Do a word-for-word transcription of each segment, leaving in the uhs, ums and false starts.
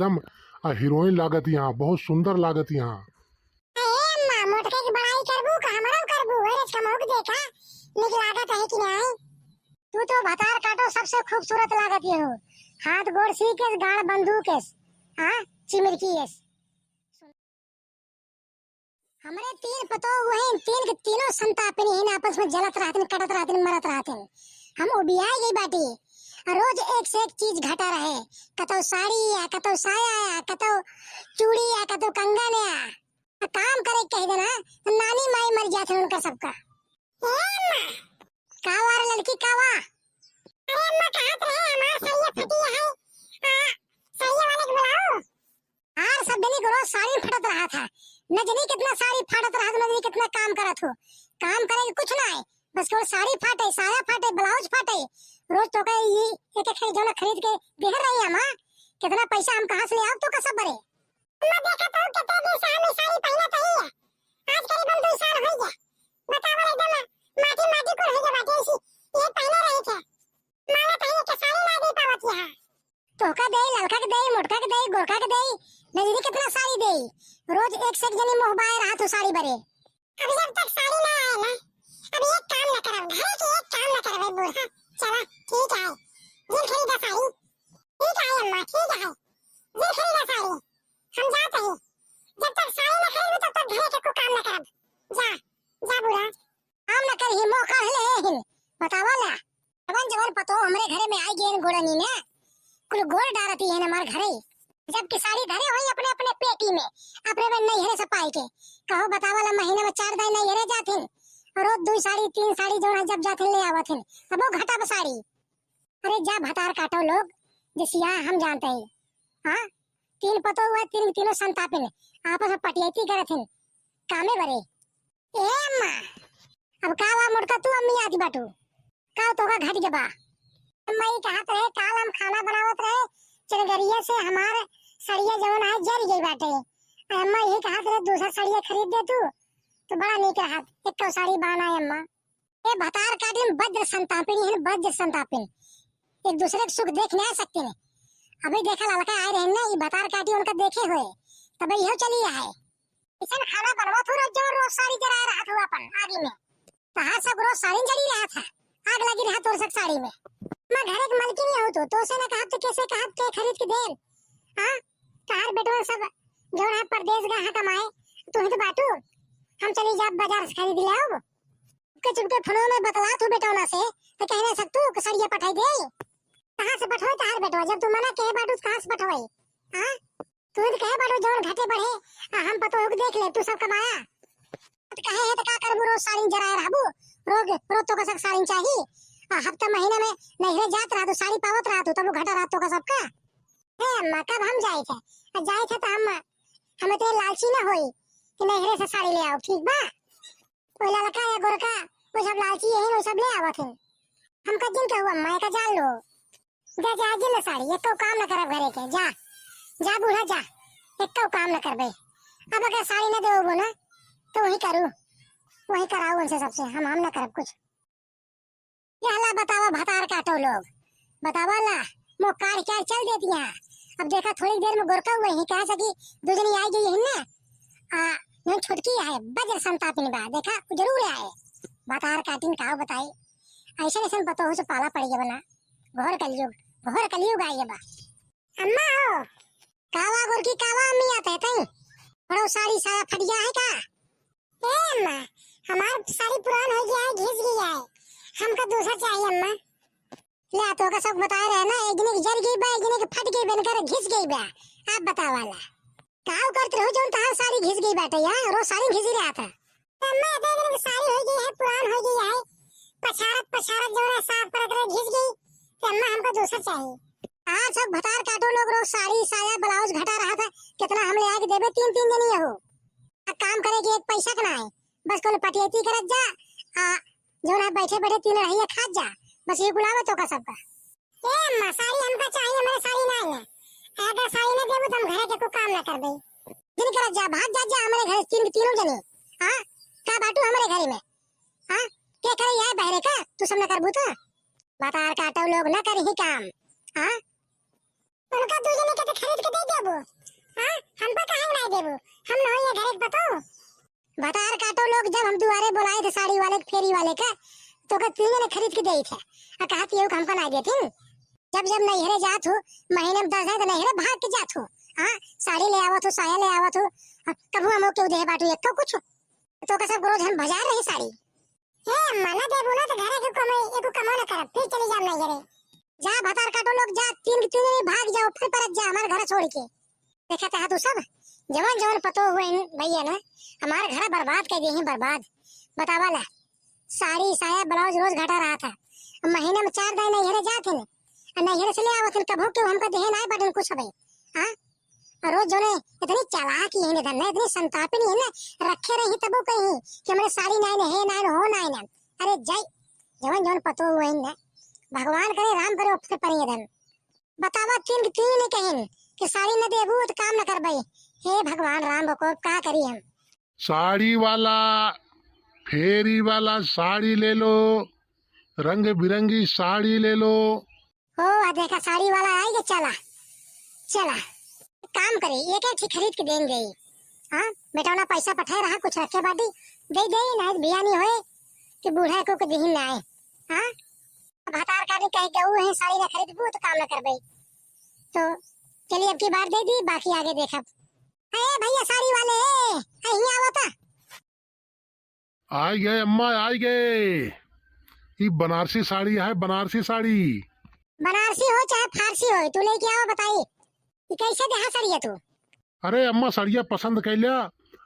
एकदम, आ, हीरोइन लागत यहाँ, बहुत सुंदर लागत यहाँ। ए अम्मा, मोटका की बड़ाई करबू का हमरो करबू? अरे, कमौक देखा, निक लागत है कि नहीं? तू तो भतार काटो सबसे खूबसूरत लागत ये हो। हाथ गोड़ सी केस, गाड़ बंदूक केस, हाँ, चिमरकी एस। हमरे तीन पतोह हुए हैं, तीन के तीनों संतापिनी हैं, आपस में जलत रहतिन, कटत रहतिन, मरत रहतिन। हम उबियाए गई बाटी। आ रोज एक से एक चीज घटा रहे, कतौ साड़ी या कतौ साया या कतौ चूड़ी या कतौ कंगन या। आ काम करे के कह देना, तो नानी माई मर जात है उनका सबका। ए माँ, का वा रे लड़की, का वा? अरे अम्मा, कहत रहे हमार सरिया फटी है, आ, सरिया वाले के बुलाओ। यार, सब जनी के रोज साड़ी फटत रहा था, न जनी कितना साड़ी फाटत रहा था, न जनी कितना काम करत हो। काम करे के कुछ ना है, बस केवल साड़ी फाटे, साया फाटे, ब्लाउज फाटे। रोज तो का ये एक एक खरीद, जौन खरीद के देहर रही है माँ, कितना पैसा हम कहाँ से ले आउब तो का सब बरे? अम्मा, देखा तो कितने दिन से हम ई साड़ी पहनत ही है। आज करीबन दो साल हो गया। बताओ, एकदम माटी माटी कुल हो गया बाटे, ऐसी ये पहने रहे थे। मांगत है कि साड़ी ना दे पावत यहाँ। तोहका दे, ललका के दे, मोटका के दे, गोरका के दे, नजरी कितना साड़ी दे। रोज एक से एक जनी मोहबाए रहा तू साड़ी बरे। अब जब तक साड़ी ना आए ना, अब एक काम ना करब, घरे के एक काम ना करबे बूढ़ा। चला, ठीक है, जिन खरीदा साड़ी। ठीक है अम्मा, ठीक है, जिन खरीदा साड़ी, हम जात ही। जब तक साड़ी ना खरीदबू, तब तक घरे के को काम ना करब। जा, जा बूढ़ा। काम ना करही, मोह काढ़ ले हिन, बतावा ला। जवन जवन पतो हमरे घरे में आई गए गोड़नी में, कुल गोड़ डारती है हमार घरे। जबकि साड़ी धरे होई अपने अपने पेटी में, अपने में नैहरे से पाई के। कहो बतावा ला, महीने में चार दाई नैहरे जाथिन, और रोज दुई साड़ी, तीन साड़ी जौन है जब जाथिन ले आवथिन, तबो घटा साड़ी। अरे जा भतार काटो लोग, जसिया हम जानते हैं। हाँ, तीन पतो हुआ, तीन, तीनों संतापिन, आपस में पटियती करथिन, कामे बरे। ए अम्मा, अब का हुआ मोटका, तू अम्मी आती बाटू, का तोहका घट के बा? अम्मा ये कहत रहे, काल हम खाना बनावत रहे, चनगरिया से हमार सड़िया जवन है जर गई बाटे। अम्मा ये कहत रहे, दूसरा सड़िया खरीद दे तू, तो बड़ा नीक रहत। एक तो साड़ी बाना है अम्मा। ए भतार काटिन वज्र संतापिनी है, वज्र संतापिन। एक दूसरे के सुख देख नहीं सकते ने। अभी देखा ललका आए रहे ना, ये भतार काटी उनका देखे हुए, तबे यह चली आए। ऐसन खाना बनवा थू रोज, जो रोज साड़ी जरा रहा था अपन आगे में। तहार सब रोज साड़ी जली रहा था, आग लगी रहा तोर सब साड़ी में। मैं घर एक मलकिनी हो तो, तो से ना कहब तो कैसे कहब के खरीद के देब? हाँ, तहार बेटवा सब जो है परदेश गए हैं कमाए, तू ही तो बाटू। हम चली जाब बाजार से खरीद ले आओ। चुपके चुपके फोनो में बतला तू बेटवा से, तो कहने सकतू कि सड़िया पठाई दे। कहाँ से पठवाई तहार बेटवा? जब तू मना कहे बाटू तो कहाँ से पठवाई? हाँ, तू ही तो कहे बाटू जौन घटे बढ़े, आ हम पतोह के देख ले, तू सब कमाया। तो कहे है तो का करबू, रोज साड़ी जराए रहबू, रोज, रोज तो कसक साड़ी चाही। आ हफ्ता महीना में नैहरे जात रहा तू, साड़ी पावत रहा तू, तब वो घटा रहा तो का सबका। हे अम्मा, कब हम जाए थे? आ जाए थे तो हम, हम इतने लालची ना होई कि नैहरे से साड़ी ले आओ, ठीक बा? वो ललका या गोरका, वो सब लालची यही, वो सब ले आवत हैं। हमका जिन कहू अम्मा, एका जान लो। जा, जा, जिन ला साड़ी, एको काम ना करब घरे के, जा, जा बूढ़ा जा, एको काम ना करबे। अब अगर साड़ी ना देबो ना, तो वही करू, वही कराऊ उनसे सबसे, हम, हम ना करब कुछ। यह ला बतावा भतार काटो लोग, बतावा ला, मुँह काढ़ के चल देती हैं। अब देखा थोड़ी देर में गोरका हुए ही कहा सकी दो जनी आई गई है ना, आ, जौन छोटकी है वज्र संतापिनी बा, देखा उ जरूर आए। भतार काटिन का बताई, ऐसन ऐसन पतोहू से पाला पड़ गया बना, घोर कलयुग, घोर कलयुग आए बा। अम्मा हो, कावा गोरकी कावा अम्मी आते तई, बड़ो साड़ी साया फट गया है का? ए अम्मा, हमार साड़ी पुरान हो गया है, घिस गया है, हमका दूसरा चाहिए अम्मा। ले, तोहका सब बताए रहे ना, एक जने के जर गई बा, एक जने के फट गई बा, इनकर घिस गई बा। आप बतावा ला। काव करत रहो जौन तहार साड़ी घिस गई बाटे यार, रोज साड़ी घिसी रहा था। अम्मा, इतने दिन की साड़ी हो गई है, पुरान हो गई है, पछारत पछारत जौन है साफ करत रहे, घिस गई। तो अम्मा, हमको दूसर चाहिए। आज सब भतार काटो लोग, रोज साड़ी, साया, ब्लाउज घटा रहा था, कितना हम ले आके देबे, तीन तीन जनी हो। आ काम करे के एक पैसा के ना है, बस कौन पटियती करत जा, आ जौन है बैठे बैठे तीन रहिया खात जा, बस ये कुल आवे तोका सबका। ए अम्मा, साड़ी हमका चाहिए, हमारे साड़ी ना है। अगर साड़ी ना देबो तो हम घरे के को काम ना करबे। जिन करत जा, भाग जा, जा हमारे घरे तीन के तीनों जने। हाँ, का बाटू हमारे घरे में? हाँ, के करे यह बहरे का? तू सब ना करबू तो? भतार काटो लोग ना करही काम। हाँ, उनका दू जने के तो खरीद के दे देबू। हाँ, हमका काहे नाहीं देबू? हम न होई ये घरे के पतोह। भतार काटो लोग, जब हम दुआरे बोलाए थे साड़ी वाले के, फेरी वाले के, तो ओकर तीन जने खरीद के देई थे। आ कहत एहू के हमका नाहीं देथिन। जब जब नैहरे जात हो, महीने में दस दिन तो नैहरे भाग के जात हो। हाँ, साड़ी ले आवत हो, साया ले आवत हो। हाँ, कबहू हमो केहू देहे बाटू एक्को कुछ? तो ओकर सब रोज हम भजार रही साड़ी। हे अम्मा, ना देबू ना तो घरे के कमाई, एको कमाई ना करब, फिर चली जाम नैहरे। जा भतार काटो लोग, जा, तीन के तीन जने भाग जाओ, फिर परत जा हमार घर छोड़ के। देखत हा तू सब, जवन जवन पतोह हुए हैं भैया ना, हमार घर बर्बाद कर दिए हैं, बर्बाद। बतावा ला, साड़ी साया ब्लाउज रोज घटा रहा था, अब महीना में चार दाई नैहरे जात हैं, और नैहरे से ले आवत हैं, कभो केहू हमका देहे नाहीं बाटन कुछ भाई। हाँ, और रोज जौने इतनी चालाक ही है ना, इतनी संतापिन ही ना, रखे रही तबो कहीं कि हमरे साड़ी नाहीं न, हे नाहीं न, हो नाहीं न। अरे जाई, जवन जवन पतोह हुए हैं ना, भगवान करे, राम करे, ओपरे पड़ी धन। बतावा, तीन के तीन ही कहिन कि साड़ी न देबू तो काम न करबई। हे भगवान राम, बको का करी हम? साड़ी वाला, फेरी वाला, साड़ी ले लो, रंग बिरंगी साड़ी ले लो। ओ, आ देखा, साड़ी वाला आई गे, चला, चला। काम करे, एक एक ठे खरीद के देन देई। हाँ, बेटौना पैसा पठाए रहा, कुछ रखे बाटी, दे दे, नाहीं तो बियानी होए कि बूढ़ा को के दिहिन नाहीं। हाँ, भतार काटी कहे के ऊ है, साड़ी ना खरीदबू तो काम ना करबे। तो चलिए, अब की बार दे दी, बाकी आगे देखब। ए भैया साड़ी वाले, ए, ए, हियाँ आवता। आई गए अम्मा, आई गए। ई बनारसी साड़ी है, बनारसी साड़ी। बनारसी हो चाहे फारसी हो, तू लेके आओ, बताई, ई कैसे देहा साड़िया तू? अरे अम्मा, साड़िया पसंद कैल्या,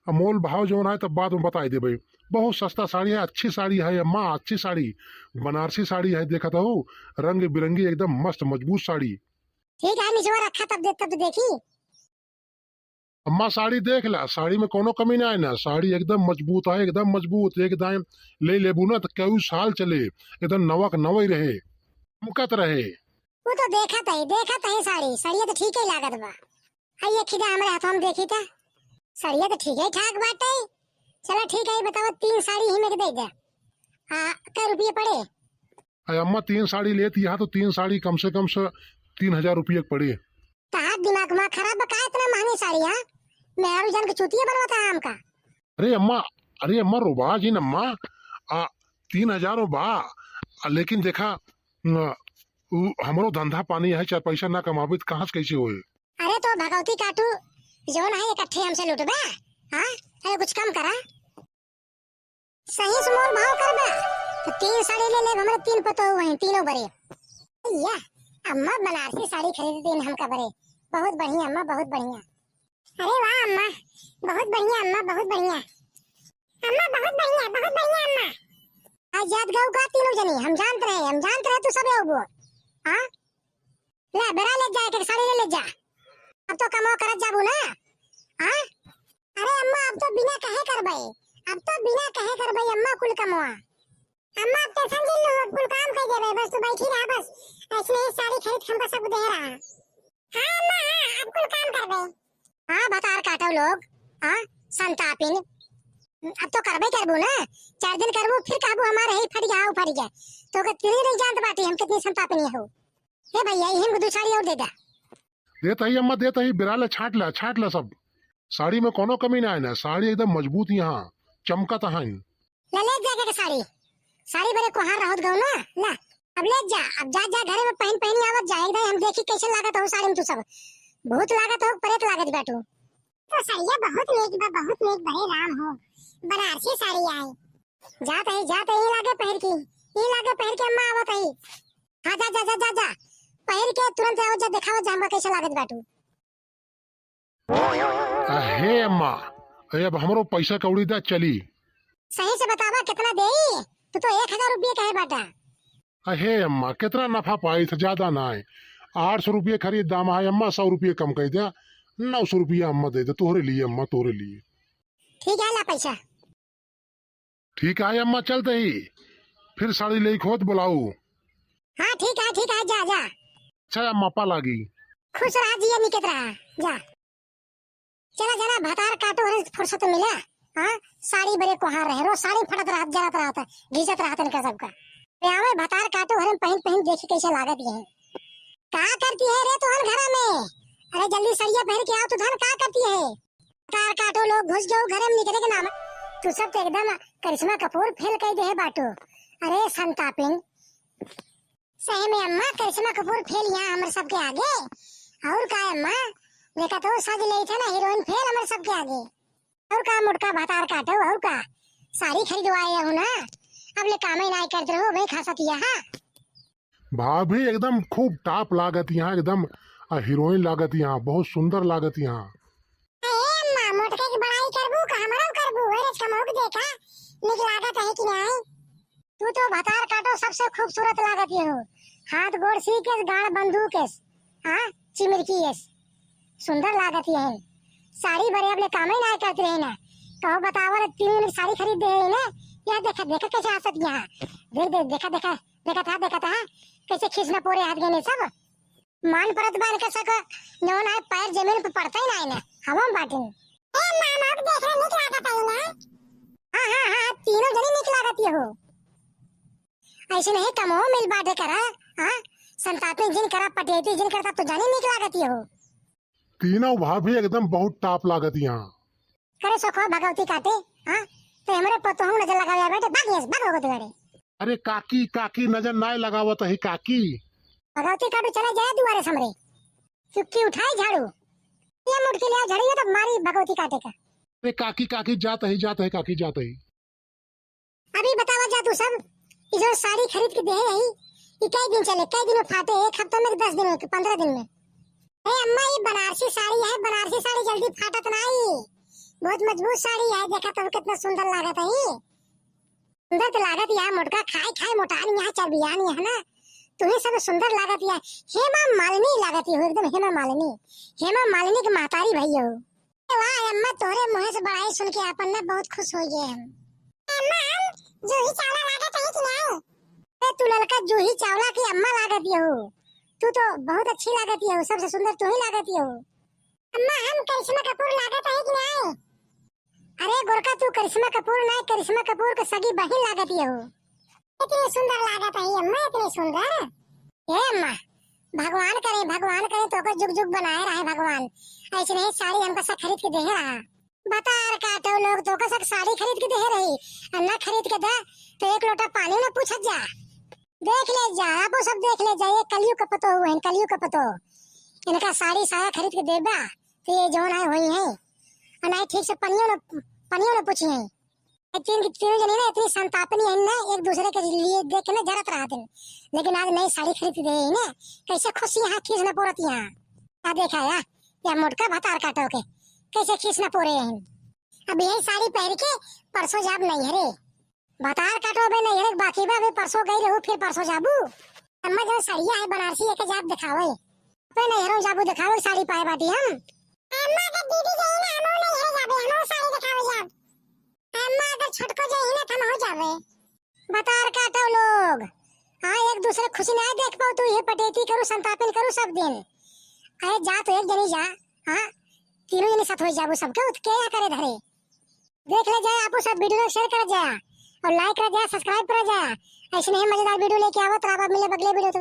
आ मोल भाव जौन है तब बाद में बताई देबे। बहुत सस्ता साड़ी है, अच्छी साड़ी है अम्मा, अच्छी साड़ी, बनारसी साड़ी है, देखत हो, रंग बिरंगी, एकदम मस्त मजबूत साड़ी। ठीक है, निचवा रखा, तब दे, तब देखी। अम्मा, साड़ी देख ला, साड़ी में कौनो कमी ना है ना, साड़ी एकदम मजबूत है, एकदम मजबूत, एक दाएं ले लेबू ना तो कई साल चले, एकदम नवा के नवा ही रहे, चमकत रहे। वो तो देखत है, देखत है साड़ी, साड़िया तो ठीक ही लागत बा। है ये खिदा हमरे हाथवा में देखी था, साड़िया तो ठीक ही ठाक बाटे। चला ठीक है, बतावा, तीन साड़ी ही में के दे दे। आ, कै रुपये पड़े? अरे अम्मा, तीन साड़ी लेत यहाँ तो तीन साड़ी कम से कम से तीन हजार रुपये के पड़े। तहार दिमाग मा खराब बा का, इतना महंगी साड़ी, हाँ? मेहरारू जान के चूतिया बनवा था हमका। अरे अम्मा, अरे अम्मा, रोबा जिन अम्मा, आ, तीन हजार बा, आ, लेकिन देखा, न, उ, हमरो धंधा पानी है, चार पैसा ना कमाबे त कहाँ से कैसे होए? अरे तो भगवती काटू, जौन है इकट्ठे हमसे लुटबा, हाँ? अरे कुछ कम करा। सही से मोल भाव करबा, तो तीन साड़ी ले लेब, हमरे तीन पतोह हुए हैं, तीनों बरे। या, अम्मा बनारसी साड़ी खरीद दीन हमका बरे। बहुत बढ़िया अम्मा, बहुत बढ़िया। अरे वाह अम्मा, बहुत बढ़िया अम्मा, बहुत बढ़िया। अम्मा बहुत बढ़िया, बहुत बढ़िया अम्मा। आज जात गऊ का तीनों जनी, हम जानत रहे, हम जानत रहे तू सब अउबो। हाँ? ले, बेरा ले जा, एक एक साड़ी ले, ले जा। अब तो कमवा करत जाबू ना? हाँ? अरे अम्मा, अब तो बिना कहे करबे, अब तो बिना कहे करबे अम्मा कुल कमवा। अम्मा, आप tension जिन लो, अब कुल काम कर देबे, बस तू बैठी रहा, बस ऐसे ही साड़ी खरीद हमका सब दे रहा। हाँ अम्मा, हाँ, अब कुल काम करबे। हाँ, भतार काटो लोग, हाँ, संतापिन, अब तो करबे करबू ना, चार दिन करबू, फिर कहबू हमारे ही फट गया, हाँ, फट गया, तो ओके तू ही नहीं जानत बाटी हम कितनी संतापिन हो। हे भैया, यही हमको दो साड़ी और दे दे। देत ही अम्मा, देत ही, बिराले छाट ला, छाट ला सब। साड़ी में कोनो कमी ना है ना, साड़ी एकदम मजबूत यहाँ चमकत हन। ला ले जा के साड़ी, साड़ी बरे कोहार रहत गऊ ना, ला अब ले जा, अब जा जा घरे में पहन पहन आवत जा, एकदम हम देखी कैसे लागत हो साड़ी में तू सब, भूत लागत हो, प्रेत लागत बाटू। तो साड़िया बहुत नेक बा, बहुत नेक बा, हे राम हो, बनारसी साड़ी आए। जात ही, जात ही लागे पहिर की, ई लागे पहिर के अम्मा आवत ही। हाँ, जा, जा, जा, जा, जा। पहिर के तुरंत आवत जा, देखावत जा, हमका कैसे लागत बाटू। अहे अम्मा, ए, अब हमरो पैसा कौड़ी दा, चली। सही से बतावा, कितना देई? तू तो एक हजार रुपये कहे बाटा। अहे अम्मा, कितना नफा पाई था, ज्यादा ना है। आठ सौ रुपये खरीद दाम है अम्मा, सौ रुपये कम कर दे, नौ सौ रुपया अम्मा दे दे, तोहरे लिए अम्मा, तोहरे लिए। ठीक है, ला पैसा। ठीक है अम्मा, चलते ही फिर साड़ी लेके होत बुलाऊ। हाँ, ठीक है, ठीक है, जा, जा। अच्छा अम्मा, पा लागी। खुश रहा, जिया निकत रहा, जा। चला, चला, भतार काटो, हरे फुर्सत मिला। हाँ, साड़ी बरे कोहार रहे, रोज साड़ी फटत रहत, जरत रहत, घिसत रहत इनका सबका। ले आवे भतार काटो, हरे पहिन, पहिन देखी कैसे लागत ये है। का करती है रे तोहन घरा में? अरे जल्दी सड़िया पहन के आओ, तू धन का करती है? तार काटो लोग, घुस जाओ घरे में, निकले के नाम। तू सब तो एकदम करिश्मा कपूर फेल कर दे है बाटू। अरे संतापिन, सही में अम्मा, करिश्मा कपूर फेल यहाँ हमरे सबके आगे। और का अम्मा, देखा तो सज लेई थे ना, हीरोइन फेल हमरे सबके आगे। और का मोटका भतार काटो, और का साड़ी खरीदवाए हो ना, अब ले कामे नाय करते रहो भाई, खासा तिया हा। भाभी एकदम खूब टॉप लागत यहाँ, एकदम आ, हीरोइन लागत यहाँ, बहुत सुंदर लागत यहाँ। ए अम्मा, मोटके की बड़ाई करबू का हमरो करबू? अरे चमक देखा, निक लागत है कि नहीं? तू तो भतार काटो सबसे खूबसूरत लागत ये हो। हाथ गोड़ सी केस, गाड़ बंदूक केस, हाँ, चिमरकी एस। सुंदर लागत ये है। साड़ी बरे अब ले कामे ना करत रहे ना। कहो बतावर तीन साड़ी खरीद दे है ना। या देखा, देखा कैसे हंसत यहाँ। देख, देख, देखा, देखा, देखा था, देखा था। कैसे खींच न पोरे हाथ गए सब। मान परत बा इनका सक, जौन है पैर जमीन पे पड़ता ही ना है ना। हवा में बाटिन। ए मामा, अब देख रहे निक लागत है ना। हाँ, हाँ, हाँ, तीनों जनी निक लागत ये हो। ऐसे नहीं कमो मिल बाटे करा, हाँ? संतापी जिन करा, पटेती जिन करता, तो जानी निक लागत ये हो। तीनों भाभी एकदम बहुत टॉप लागत यहाँ। करे सोखो भगवती काटे, हाँ? तो हमरे पतोहू नजर लगावे बैठे, भाग यहाँ से, भाग भगवती काटे। अरे काकी, काकी नजर नाय लगावत ही काकी। भगवती काटू चले जाए दुआरे समरे। चुक्की उठाए झाड़ू। ये मुड़ के ले आओ झाड़ू, ये तो मारी भगवती काटे का। अरे काकी, काकी जात ही, जात ही, काकी जात ही। अभी बतावा जा तू सब, ई जो साड़ी खरीद के देहे रही, ई कई दिन चले, कई दिन में फाटे, एक हफ्ता में, दस दिन में, पन्द्रह दिन में। ए अम्मा, ई बनारसी साड़ी है, बनारसी साड़ी जल्दी फाटत नाई, बहुत मजबूत साड़ी है। देखा तब कितना सुंदर लागत है ई। सुंदर तो लागत यहाँ मोटका, खाए खाए मोटान यहाँ चर्बियान यहाँ ना, तुम्हें सब सुंदर लागत यहाँ। हेमा मालिनी लागत हो एकदम, हेमा मालिनी, हेमा मालिनी के महतारी भई हो। वाह अम्मा, तोहरे मुँहे से बड़ाई सुन के आपन ना बहुत खुश हो गए हम। अम्मा, हम जूही चावला लागत है कि नहीं? ए, तू ललका जूही चावला की अम्मा लागत हो। तू तो बहुत अच्छी लागत हो, सबसे सुंदर तू ही लागत हो। अम्मा, हम करिश्मा कपूर लागत है कि नहीं? अरे गोरका, तू करिश्मा कपूर नहीं, करिश्मा कपूर के सगी बहिन लागत हो। इतनी सुंदर लागत है अम्मा, इतनी सुंदर। ए अम्मा, भगवान करे, भगवान करे तोको जुग जुग बनाए रहे भगवान। ऐसे नहीं साड़ी हमका सब खरीद के देहे रहा। बतार काटो लोग, तोको सब साड़ी खरीद के देहे रही, और ना खरीद के दे तो एक लोटा पानी ना पूछत जा। देख ले जा, आपो सब देख ले जा, ये कलयुग का पतो हुए हैं, कलयुग का पतो। इनका साड़ी साया खरीद के देबा तो ये जौन है वही है, और नहीं ठीक से पनियो ना, पनियो ना पूछी है। तीन की तीनों जनी ना इतनी संतापनी है ना, एक दूसरे के लिए देख के ना जरत रहत हैं। लेकिन आज नई साड़ी खरीद के दे है ना, कैसे खुश यहाँ खीस न पोरत यहाँ। का देखा या, या मोटका भतार काटो के कैसे खीस न पोरे हैं। अब यही साड़ी पहन के परसों जाब नैहरे। भतार काटो बे नैहरे बाकी बा, अबे परसों गई रहू, फिर परसों जाबू। अम्मा जो साड़िया है बनारसी, एके जाब दिखावे। बे नैहरों जाबू दिखावे, साड़ी पाए बाटी हम। अम्मा के दीदी गई ना, हम नैहरे जाबे, हम साड़ी दिखावे जाब। अम्मा अगर छोटको जाई ना, त हमहू जाबे। बतार काटो लोग। हाँ, एक दूसरे खुशी ना देख पाओ, तू ये पटेती करू, संतापन करू सब दिन। अरे जा तो एक जनी जा। हाँ, तीनों जनी साथ हो जाबो सबके, उत के या करे धरे। देख ले जाए, आपू सब video share कर जाए और like कर जाए, subscribe कर जाए। ऐसे नहीं मजेदार video लेके आवत रहा, मिले अगले video, तो